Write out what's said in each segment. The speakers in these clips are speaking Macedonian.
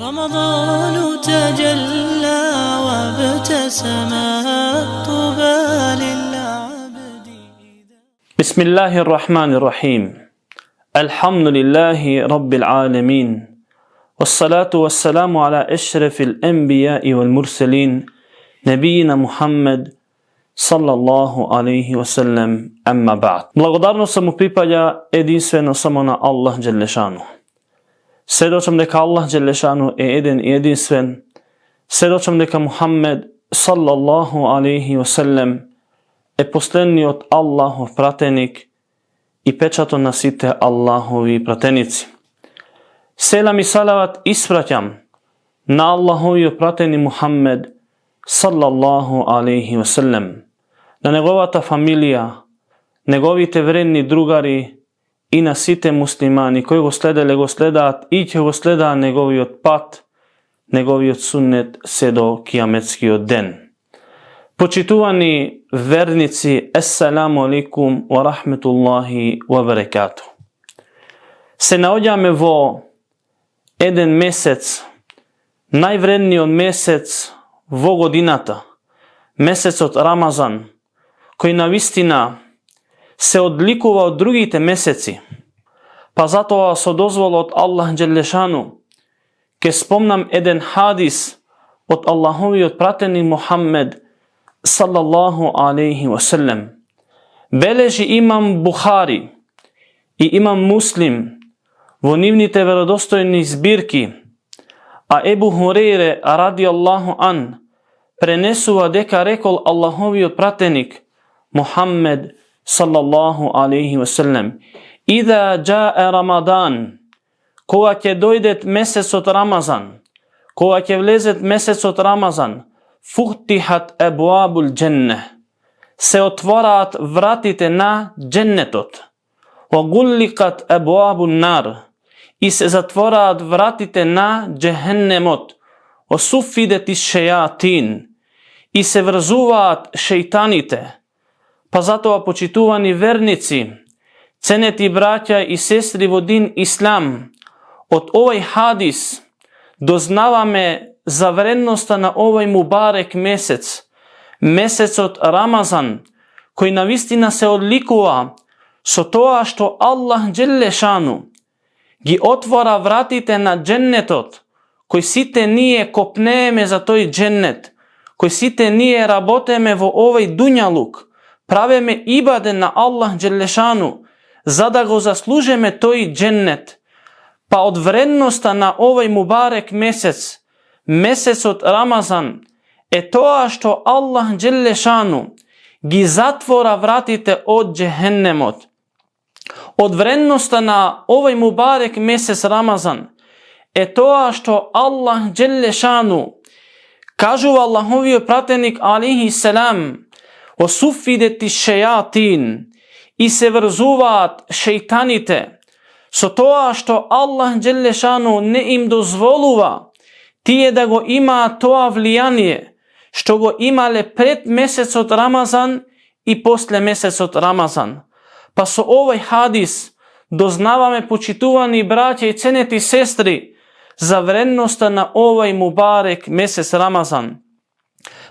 رمضان تجلى وابتسم طوبى للعبد. بسم الله الرحمن الرحيم. الحمد لله رب العالمين، والصلاة والسلام على أشرف الأنبياء والمرسلين نبينا محمد sallallahu alaihi wasallam, amma ba'd. Благодарност се му припаѓа единствено само на Аллах Джелешану. Сведочам дека Аллах Джелешану е еден и единствен. Сведочам дека Мухаммед саллаллаху алейхи wasallam е последниот Аллахов пратеник и печатот на сите Аллахови пратеници. Селам и салават испраќам на Аллаховиот пратени Мухаммед саллаллаху алейхи wasallam, на неговата фамилија, неговите вредни другари и на сите муслимани кои го следаат и ќе го следаат неговиот пат, неговиот суннет се до кијаметскиот ден. Почитувани верници, ессаламу алейкум ва рахметуллахи ва барекату. Се наоѓаме во еден месец, највредниот месец во годината, месецот Рамазан, кој навистина се одликува од другите месеци. Па затоа со дозвола од Аллах Джелешану ке спомнам еден хадис од Аллаховиот пратени Мухаммед саллаллаху алейхи wasallam. Бележи имам Бухари и имам Муслим во нивните веродостојни збирки, а Ебу Хурейре ради Аллаху ан пренесува дека рекол Аллаховиот пратеник Мухаммед саллаллаху алейхи wasallam: Ида джаа Рамадан, кога ќе дојдет месецот Рамазан, кога ќе влезет месецот Рамазан, фухтихат абуабул дженне, се отвораат вратите на дженнетот, ва гулликат абуабул нар, и се затвораат вратите на джехеннемот, ва суфидет иш-шејатин, и се врзуваат шејтаните. Па затоа, почитувани верници, ценети браќа и сестри во дин Ислам, од овој хадис дознаваме за вредноста на овој мубарек месец, месецот Рамазан, кој навистина се одликува со тоа што Аллах Джелешану ги отвора вратите на дженнетот, кој сите ние копнееме за тој дженнет, кој сите ние работеме во овој дуњалук, правеме ибаде на Аллах Джелешану за да го заслужиме тој дженнет. Па од вредноста на овој мубарек месец, месецот Рамазан, е тоа што Аллах Джелешану ги затвора вратите од джехеннемот. Од вредноста на овој мубарек месец Рамазан е тоа што Аллах Джелешану, кажува Аллаховиот пратеник алейхи селам, осуфидет иш-шејатин, и се врзуваат шејтаните, со тоа што Аллах Джелешану не им дозволува тие да го имаат тоа влијание што го имале пред месецот Рамазан и после месецот Рамазан. Па со овој хадис дознаваме, почитувани браќа и ценети сестри, за вредноста на овој мубарек месец Рамазан.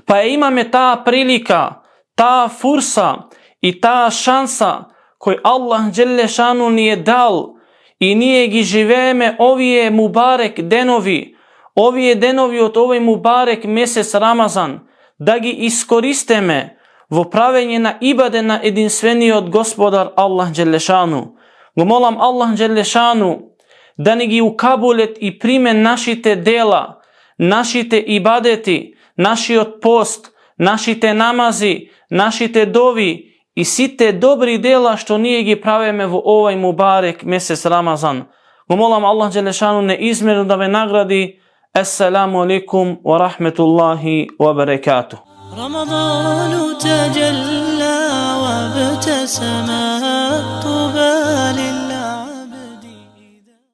Па имаме таа прилика, таа фурса и таа шанса кој Аллах Джелешану ни е дал, и ние ги живееме овие мубарек денови, овие денови од овој мубарек месец Рамазан, да ги искористиме во правење на ибаде на единствениот Господар Аллах Джелешану. Го молам Аллах Джелешану да ни ги укабулет и приме нашите дела, нашите ибадети, нашиот пост, нашите намази, нашите дови и сите добри дела што ние ги правиме во овој мубарек месец Рамазан. Го молам Аллах Джелешану неизмерно да ве награди. Ассаламу алейкум ва рахметуллахи ва барекату. رمضان تجلى وابتسم طوبى